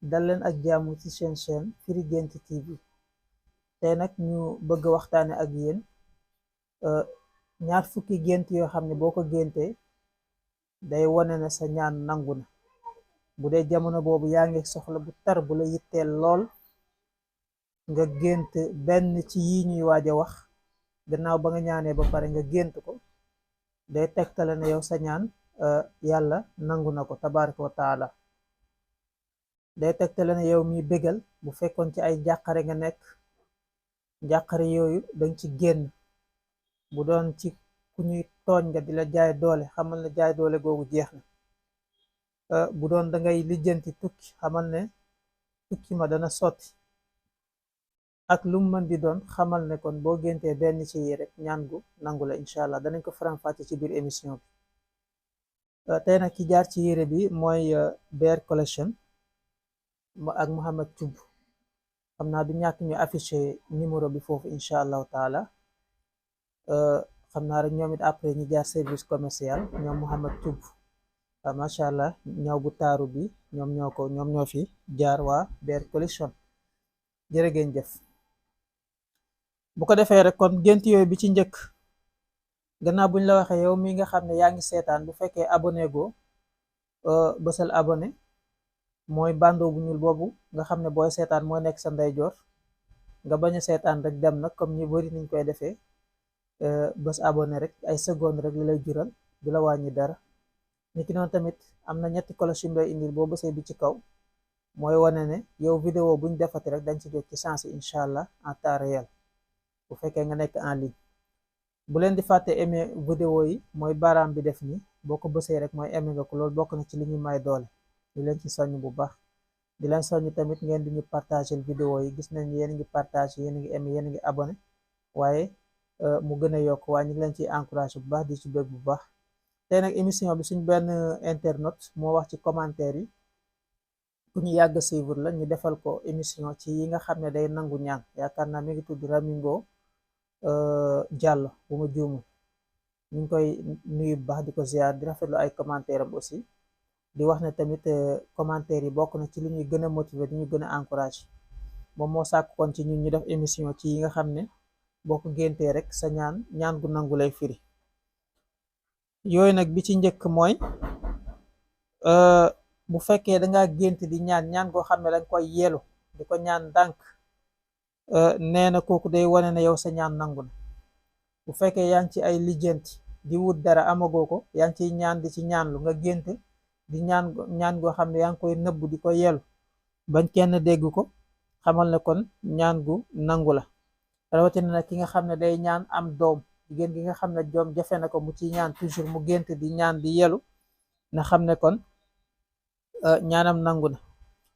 dal leen ak jàmm ci seen chaîne Firi Guent TV. tey nag ñu bëgg waxtaane ak yéen ñaar fukki gént yoo xam ne boo ko géntee day wone ne sa ñaan nangu na. bu dee jamono boobu yaa ngi soxla bu tar bu la yitteel lool, nga gént benn ci yi ñuy waaj a wax, gannaaw ba nga ñaanee ba pare nga gént ko, day tegtale ne yow sa ñaan yàlla nangu na ko tabaraka wa taala. day tegtale ne yow miy bégal, bu fekkoon ci ay njàqare nga nekk, njàqare yooyu dañ ci génn. bu doon ci ku ñuy tooñ nga di la jaay doole, xamal ne jaay doole googu jeex na. bu doon da ngay lijjanti tukki, xamal ne tukki ma dana sotti. ak lu mu mën di doon, xamal ne kon boo géntee benn ci yi rek ñaan gu nangu la incha allah. danañ ko faram-fàcce ci biir émission bi. tey nag ki jaar ci yére bi mooy Bear Collection ak Mouhamed Thioub. xam naa du ñàkk ñu affiché numéro bi foofu incha allahu taala. xam naa rek ñoom it après ñu jaar service commercial, ñoom Mouhamed Thioub macha allah ñaw bu taaru bi ñoom ñoo fi jaar, waa Bear Collection. jërë ngeen jëf. bu ko defee rek kon gént yooyu bi ci njëkk, gannaaw buñ la waxee yow mi nga xam ne yaa ngi seetaan, bu fekkee abonné go bësal abonné, mooy bandeau bu ñuul boobu nga xam ne booy seetaan mooy nekk sa ndeyjoor. nga bañ a seetaan rek dem nag comme ñu bari niñ koy defee, bës abonné rek ay seconde rek li lay jural, du la wàññi dara. niki noonu tamit am na ñetti cloche yu lay indil boo bësee bi ci kaw, mooy wane ne yow vidéo buñ defati rek dañ ci jot ci sens incha allah en temps réel, bu fekkee nga nekk en ligne. bu leen di fàtte aimé vidéo yi, mooy baaraam bi def nii, boo ko bësee rek mooy aimé nga ko. loolu bokk na ci li ñuy may doole, di leen ci soññ bu baax. di leen soññ tamit ngeen di ñu partager vidéo yi. gis nañ yéen a ngi partager, yéen a ngi aimé, yéen a ngi abonné, waaye mu gën a yokk, waaye ñu ngi leen ciy encouragé bu baax, di ci bëgg bu baax. tey nag émission bi suñ benn internaute moo wax ci commentaire yi, ku ñu yàgg suivre la, ñu defal ko émission ci yi nga xam ne day nangu ñaan. yaakaar naa mi ngi tudd Ramingo Diallo bu ma juumul. ñu ngi koy nuyu bu baax, di ko ziar, di rafetlu ay commentaire am aussi. di wax ne tamit commentaire yi bokk na ci li ñuy gën a motiver, di ñu gën a encouragé. moom moo sàkk kon ci ñun ñu def émission ci yi nga xam ne boo ko géntee rek sa ñaan gu nangu lay firi. yooyu nag bi ci njëkk mooy bu fekkee dangaa gént di ñaan goo xam ne danga koy yelu, di ko ñaan ndànk, nee na kooku day wane ne yow sa ñaan nangu na. bu fekkee yaa ngi ci ay lijjanti di wut dara amagoo ko, yaa ngi ciy ñaan di ci ñaanlu, nga gént di ñaan goo xam ne yaa ngi koy nëbb di ko yelu bañ kenn dégg ko, xamal ne kon ñaan gu nangu la. rawatina nag ki nga xam ne day ñaan am doom, jigéen gi nga xam ne doom jafe na ko, mu ci ñaan toujours, mu gént di ñaan di yelu, na xam ne kon ñaanam nangu na.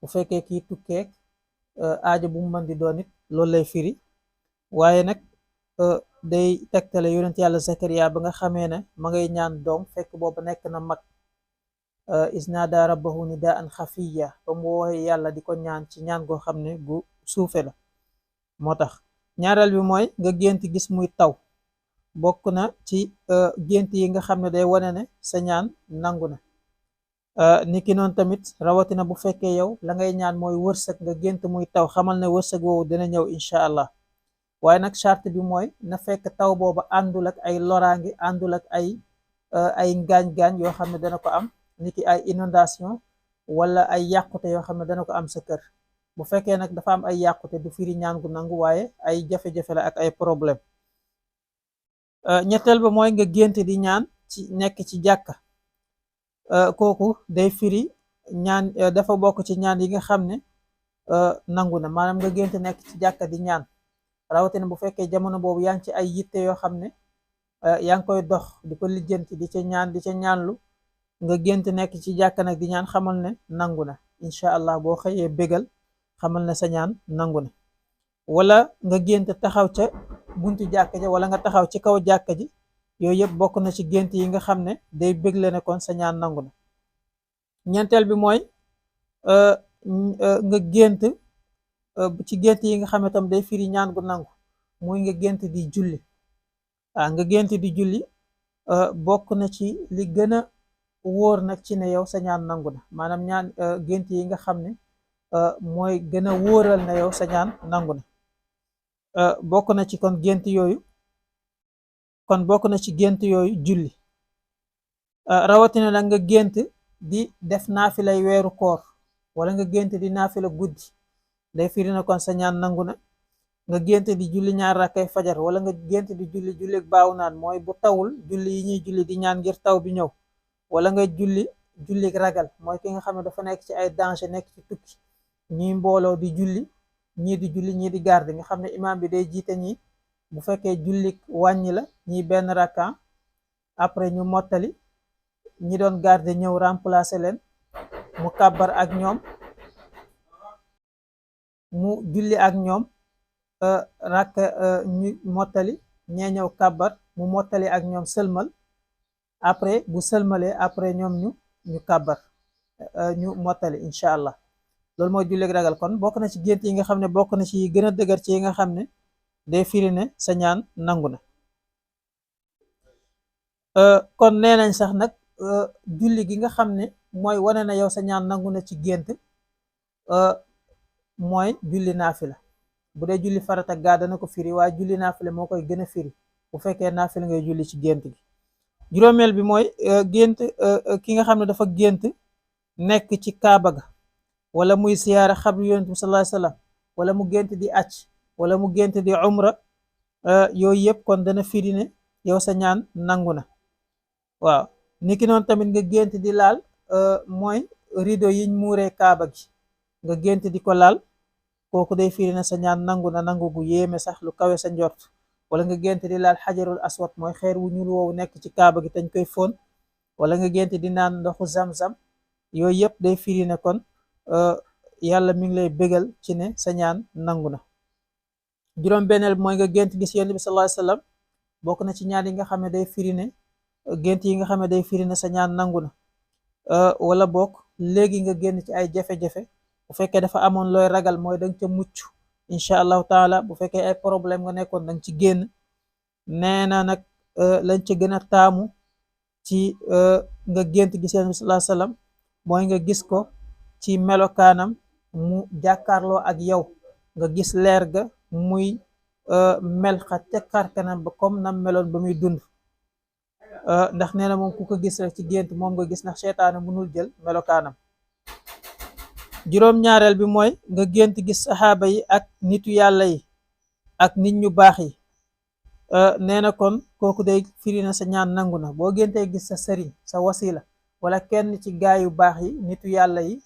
bu fekkee kii tukkeek aajo bu mu mën di doon it loolu lay firi. waaye nag day tegtale yonent yàlla Zakariya ba nga xamee ne ma ngay ñaan doom, fekk booba nekk na mag. isnaada rabbahu nidaan xafiya, ba mu wooxe yàlla di ko ñaan ci ñaan goo xam ne gu suufe la. moo tax ñaareel bi mooy nga gént gis muy taw, bokk na ci gént yi nga xam ne day wane ne sa ñaan nangu na. niki noonu tamit rawatina bu fekkee yow la ngay ñaan mooy wërsëg, nga gént muy taw, xamal ne wërsëg woowu dina ñëw incha allah. waaye nag charte bi mooy na fekk taw booba àndul ak ay loraangi, àndul ak ay ngaañ-gaañ yoo xam ne dana ko am, niki ay inondation wala ay yàqute yoo xam ne dana ko am sa kër. bu fekkee nag dafa am ay yàqute, du firi ñaan gu nangu, waaye ay jafe-jafe la ak ay problème. ñetteel ba mooy nga gént di ñaan ci nekk ci jàkka, kooku day firi ñaan, dafa bokk ci ñaan yi nga xam ne nangu na. maanaam nga gént nekk ci jàkka di ñaan, rawatina bu fekkee jamono boobu yaa ngi ci ay yitte yoo xam ne yaa ngi koy dox, di ko lijjanti, di ca ñaanlu, nga gént nekk ci jàkka nag di ñaan, xamal ne nangu na incha allah. boo xëyee bégal, xamal ne sa ñaan nangu na. wala nga gént taxaw ca buntu jàkka ja, wala nga taxaw ci kaw jàkka ji, yooyu yëpp bokk na ci gént yi nga xam ne day bégle ne kon sa ñaan nangu na. ñeenteel bi mooy nga gént ci gént yi nga xam ne tam day firi ñaan gu nangu, muy nga gént di julli. nga gént di julli bokk na ci li gën a wóor nag ci ne yow sa ñaan nangu na. maanaam gént yi nga xam ne mooy gën a wóoral na yow sa ñaan nangu na. bokk na ci kon gént yooyu julli. rawatina nag nga gént di def naafilay weeru koor wala nga gént di naafila guddi day firi na kon sa ñaan nangu na. nga gént di julli ñaar rakkay fajar wala nga gént di julli baaw naan mooy bu tawul julli yi ñuy julli di ñaan ngir taw bi ñëw, wala nga julli ragal mooy ki nga xam ne dafa nekk ci ay danger, nekk ci tukki, ñii mbooloo di julli ñii di julli ñii di garde, nga xam ne imaam bi day jiite ñi bu fekkee julli wàññi la ñii benn rakka après ñu mottali, ñi doon garde ñëw remplacer leen, mu kàbbar ak ñoom, mu julli ak ñoom rakk ñu mottali, ñee ñëw kàbbar mu mottali ak ñoom sëlmal, après bu sëlmalee après ñoom ñu kàbbar ñu mottali incha allah. loolu mooy julli ragal. kon bokk na ci gént yi nga xam ne bokk na ci gën a dëgër ci yi nga xam ne day firi ne sa ñaan nangu na. kon nee nañ sax nag julli gi nga xam ne mooy wane na yow sa ñaan nangu na ci gént mooy julli naafila. bu dee julli farata gaa dana ko firi, waaye julli naafila moo koy gën a firi bu fekkee naafila ngay julli ci gént gi. juróomeel bi mooy gént ki nga xam ne dafa gént nekk ci kaaba ga, wala muy siyaara xabru yonent bi sallallahu alayhi wasallam, wala mu gént di acc, wala mu gént di umra, yooyu yëpp kon dana firi ne yow sa ñaan nangu na. waaw niki noonu tamit nga gént di laal mooy rideau yiñ muuree kaaba gi, nga gént di ko laal, kooku day firi ne sa ñaan nangu na, nangu gu yéeme sax lu kawe sa njort. wala nga gént di laal xajarul aswad mooy xeer wu ñuul woowu nekk ci kaaba gi tañ koy fóon, wala nga gént di naan ndoxu zam-zam, yooyu yëpp day firi ne kon yàlla mi ngi lay bégal ci ne sa ñaan nangu na. juróom benneel mooy nga gént gis yonent bi sallallahu alayhi wasallam, bokk na ci ñaan yi nga xam ne day firi ne gént yi nga xam ne day firi ne sa ñaan nangu na. wala bokk léegi nga génn ci ay jafe-jafe, bu fekkee dafa amoon looy ragal mooy danga ca mucc incha allahu taala. bu fekkee ay problème nga nekkoon danga ci génn. nee na nag lañ ca gën a taamu ci nga gént gis yonent bi sallallahu alayhi wasallam mooy nga gis ko ci melokaanam mu jàkkaarloo ak yow, nga gis leer ga muy mel xa te xarkanam ba comme nam meloon ba muy dund. ndax nee na moom ku ko gis rek ci gént moom nga gis, ndax seytaane mënul jël melokaanam. juróom-ñaareel bi mooy nga gént gis saxaaba yi ak nitu yàlla yi ak nit ñu baax yi. nee na kon kooku day firi na sa ñaan nangu na. boo géntee gis sa sëriñ, sa wasila, wala kenn ci gaay yu baax yi, nitu yàlla yi,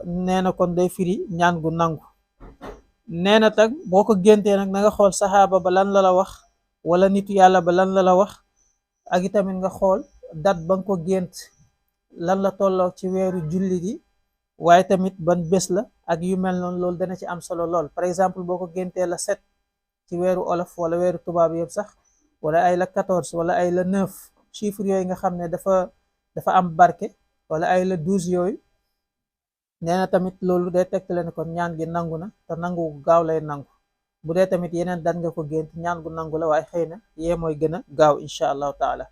nee na kon day firi ñaan gu nangu. nee na tag boo ko géntee nag na nga xool saxaaba ba lan la wax, wala nitu yàlla ba lan la wax, ak itamit nga xool dat ba nga ko gént lan la tolloo ci weeru julli gi, waaye tamit ban bés la ak yu mel noonu. loolu dana ci am solo lool. par exemple boo ko géntee la 7 ci weeru olof wala weeru tubaab yëpp sax, wala ay la 14 wala ay la 9, chiffre yooyu nga xam ne dafa am barke, wala ay la 12 yooyu, nee na tamit loolu day tegtale ne kon ñaan gi nangu na, te nangu gu gaaw lay nangu. bu dee tamit yeneen dan nga ko gént, ñaan gu nangu la, waaye xëy na yee mooy gën a gaaw incha allahu taala.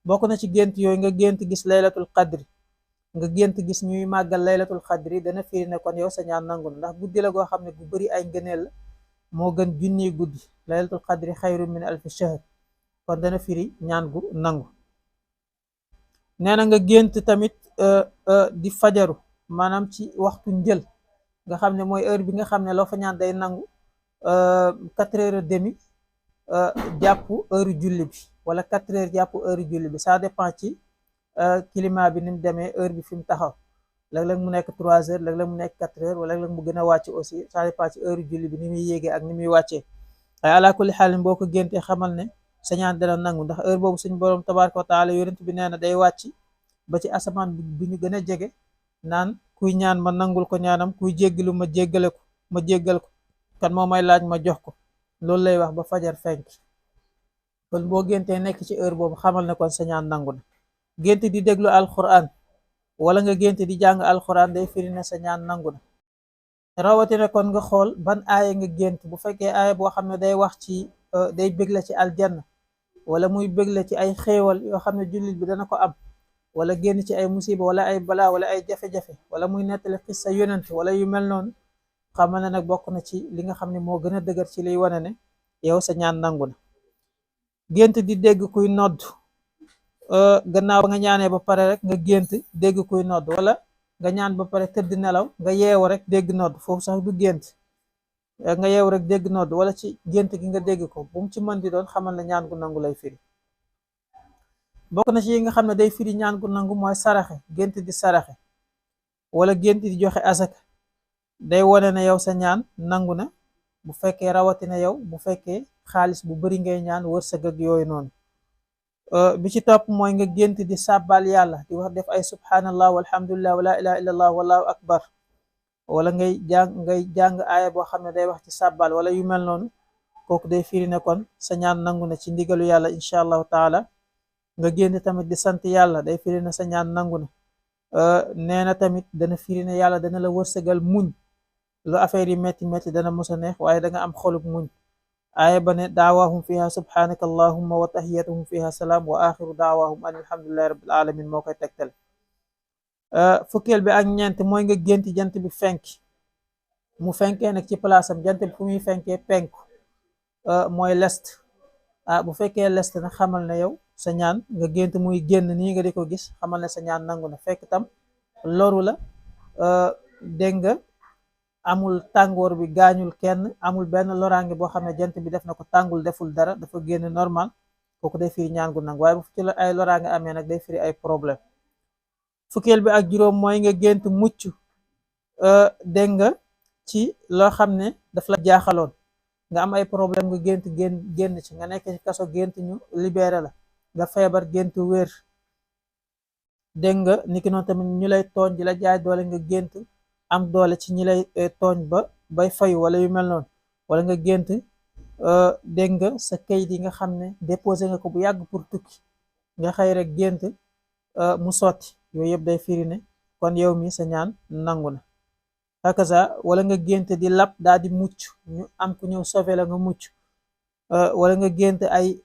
bokk na ci gént yooyu nga gént gis laylatul qadri, nga gént gis ñuy màggal laylatul qadri, dana firi ne kon yow sa ñaan nangu na, ndax guddi la goo xam ne gu bari ay ngëneel la, moo gën junniy guddi. laylatul qadri xayru min alfi shahr, kon dana firi ñaan gu nangu. nee na nga gént tamit di fajaru, maanaam ci waxtu njël, nga xam ne mooy heure bi nga xam ne loo fa ñaan day nangu, 4h30 jàpp heure julli bi, wala 4h jàpp heure julli bi, ça dépend ci climat bi ni mu demee, heure bi fi mu taxaw. léeg-léeg mu nekk 3h, léeg-léeg mu nekk 4h, wala léeg-léeg mu gën a wàcc aussi, ça dépend ci heure julli bi ni muy yéegee ak ni muy wàccee. waaye ala kulli xaalin boo ko géntee xamal ne sa ñaan dana nangu, ndax heure boobu suñu borom tabaraka wa taala yonent bi nee na day wàcc ba ci asamaan bi ñu gën a jege, naan kuy ñaan ma nangul ko ñaanam, kuy jéggalu ma jéggal ko, kan moo may laaj ma jox ko. loolu lay wax ba fajar fenk. kon boo géntee nekk ci heure boobu xamal ne kon sa ñaan nangu na. gént di déglu alquran wala nga gént di jàng alquran day firi ne sa ñaan nangu na. rawatina kon nga xool ban aaya nga gént. bu fekkee aaya boo xam ne day wax ci day bégle ci aljanna, wala muy bégle ci ay xéewal yoo xam ne jullit bi dana ko am, wala génn ci ay musiba wala ay balaa wala ay jafe-jafe wala muy nettali xissa yonent wala yu mel noonu, xamal ne nag bokk na ci li nga xam ne moo gën a dëgër ci liy wane ne yow sa ñaan nangu na. gént di dégg kuy nodd, gannaaw ba nga ñaanee ba pare rek nga gént dégg kuy nodd, wala nga ñaan ba pare tëdd nelaw nga yeewu rek dégg nodd, foofu sax du gént, nga yeewu rek dégg nodd wala ci gént gi nga dégg ko, bu mu ci mën di doon xamal ne ñaan gu nangu lay firi. bokk na ci yi nga xam ne day firi ñaan gu nangu mooy saraxe, gént di saraxe wala gént di joxe asaka, day wone ne yow sa ñaan nangu na, bu fekkee rawatina yow bu fekkee xaalis bu bari ngay ñaan wërsëg ak yooyu noonu. bi ci topp mooy nga gént di sàbbal yàlla, di wax def ay subhanallah walhamdulillah wala ilaha illallah wallahu akbar, wala ngay jàng aaya boo xam ne day wax ci sàbbal wala yu mel noonu, kooku day firi ne kon sa ñaan nangu na ci ndigalu yàlla incha allahu taala. nga gént tamit di sant yàlla, day firi ne sa ñaan nangu na. nee na tamit dana firi ne yàlla dana la wërsëgal muñ, lu affaire yi metti metti dana mos a neex waaye da nga am xolub muñ. aaya ba ne daawahum fiha subhanaka allahumma wa tahiyatuhum fiha salaam wa axiru daawahum an alhamdulillahi rabbil alamin moo koy tegtal. fukkeel bi ak ñeent mooy nga gént jant bi fenk, mu fenkee nag ci palaasam, jant bi fu muy fenkee penku, mooy lest. bu fekkee lest na xamal ne yow sa ñaan nga gént muy génn nii nga di ko gis, xamal ne sa ñaan nangu na. fekk tam loru la, dégg nga amul tàngoor bi gaañul kenn, amul benn loraange boo xam ne jant bi def na ko, tàngul deful dara, dafa génn normal, kooku day firi ñaan gu nangu. waaye bu ci la ay loraange amee nag day firi ay problème. fukkeel bi ak juróom mooy nga gént mucc, dégg nga ci loo xam ne daf la jaaxaloon, nga am ay problème nga gént génn ci, nga nekk ci kaso gént ñu libéré la, nga feebar gént wér, dégg nga niki noonu tamit ñu lay tooñ di la jaay doole nga gént am doole ci ñi lay tooñ ba bay fayu wala yu mel noonu, wala nga gént dégg nga sa kayit yi nga xam ne déposé nga ko bu yàgg pour tukki, nga xëy rek gént mu sotti, yooyu yëpp day firi ne kon yow mi sa ñaan nangu na. hakaza wala nga gént di lab daal di mucc, ñu am ku ñëw sauvé la nga mucc, wala nga gént ay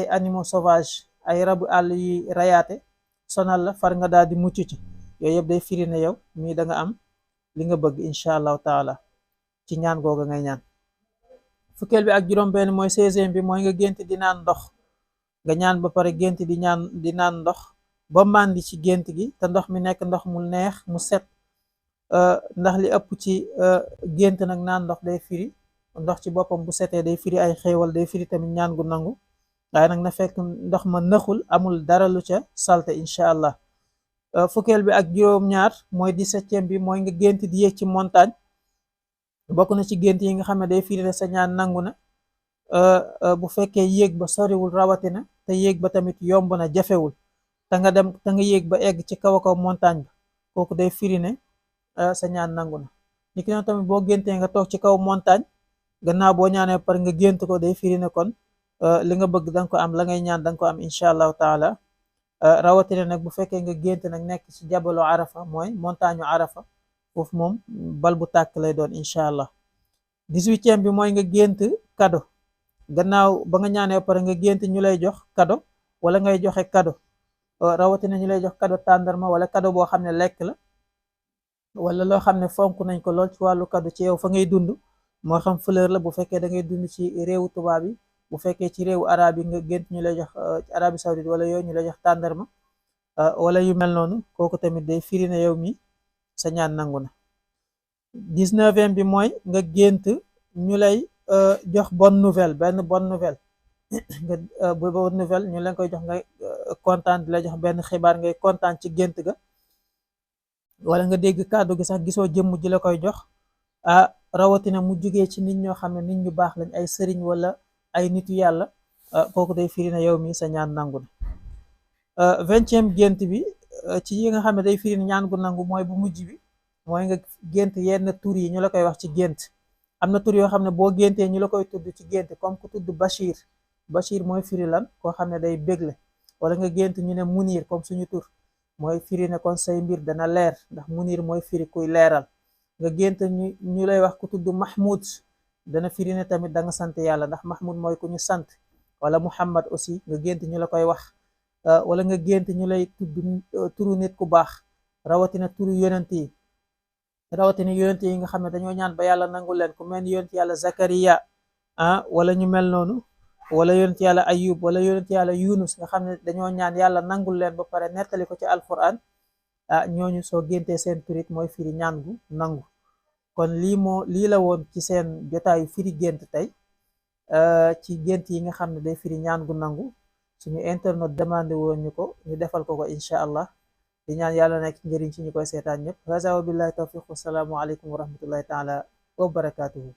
animaux sauvages, ay rabu àll yi rayaate sonal la far nga daal di mucc ci, yooyu yëpp day firi ne yow mii da nga am li nga bëgg incha allahu taala ci ñaan googa ngay ñaan. fukkeel bi ak juróom benn mooy 16e bi mooy nga gént di naan ndox, nga ñaan ba pare gént di naan ndox ba màndi ci gént gi, te ndox mi nekk ndox mu neex mu set, ndax li ëpp ci gént nag naan ndox day firi ndox ci boppam bu setee day firi ay xéewal, day firi tamit ñaan gu nangu, waaye nag na fekk ndox ma nëxul, amul dara lu ca salte incha allah. fukkeel bi ak juróom ñaar mooy 17e bi mooy nga gént di yéeg ci montagne, bokk na ci gént yi nga xam ne day firi ne sa ñaan nangu na. bu fekkee yéeg ba soriwul rawatina, te yéeg ba tamit yomb na jafewul, te nga yéeg ba egg ci kaw a kaw montagne ba, kooku day firi ne sa ñaan nangu na. niki noonu tamit boo géntee nga toog ci kaw montagne, gannaaw boo ñaanee par nga gént ko, day firi ne kon li nga bëgg danga ko am, la ngay ñaan danga ko am incha allahu taala. rawatina nag bu fekkee nga gént nag nekk ci jabalu arafa, mooy montagne arafa, foofu moom bal bu tàkk lay doon incha allah. 18e bi mooy nga gént kado, gannaaw ba nga ñaanee pare nga gént ñu lay jox kado wala ngay joxe kado, rawatina ñu lay jox kado tàndarma wala kado boo xam ne lekk la, wala loo xam ne fonk nañ ko lool ci wàllu kado ci yow fa ngay dund, moo xam fleur la bu fekkee da ngay dund ci réewu tubaab yi, bu fekkee ci réewu arab yi nga gént ñu lay jox ci Arabie Saoudite wala yooyu ñu lay jox tàndarma wala yu mel noonu, kooku tamit day firi ne yow mi sa ñaan nangu na. 19e bi mooy nga gént ñu lay jox bonne nouvelle, benn bonne nouvelle nga bonne nouvelle ñu leen koy jox ngay kontaan, di la jox benn xibaar ngay kontaan ci gént ga, wala nga dégg kàddu gi sax gisoo jëmm ji la koy jox, rawatina mu jugee ci nit ñoo xam ne nit ñu baax lañ, ay sëriñ wala ay nitu yàlla, kooku day firi na yow mi sa ñaan nangu na. 20e gént bi ci yi nga xam ne day firi ñaan gu nangu mooy bu mujj bi, mooy nga gént yenn tur yi ñu la koy wax ci gént. am na tur yoo xam ne boo géntee ñu la koy tudd ci gént, comme ku tudd Bachir. Bachir mooy firi lan, koo xam ne day bégle. wala nga gént ñu ne Munir comme suñu tur, mooy firi ne kon say mbir dana leer, ndax Munir mooy firi kuy leeral. nga gént ñu lay wax ku tudd Mahmoud, dana firi ne tamit da nga sant yàlla, ndax Mahmoud mooy ku ñu sant. wala Muhammad aussi nga gént ñu la koy wax, wala nga gént ñu lay tudd turu nit ku baax, rawatina turu yonent yi, rawatina yonent yi nga xam ne dañoo ñaan ba yàlla nangu leen, ku mel ni yonent yàlla Zakariya wala ñu mel noonu, wala yonent yàlla Ayub wala yonent yàlla Yunus nga xam ne dañoo ñaan yàlla nangul leen ba pare nettali ko ci alquran, ñooñu soo géntee seen turit mooy firi ñaan gu nangu. kon lii la woon ci seen jotaayu firi gént tey, ci gént yi nga xam ne day firi ñaan gu nangu. suñu internet demandé woon ñu ko, ñu defal ko incha allah, di ñaan yàlla nekk njëriñ ci ñu koy seetaan ñëpp. Haza wa billahi tawfiq, wasalaamu aleykum wa rahmatullahi taala wa barakatuhu.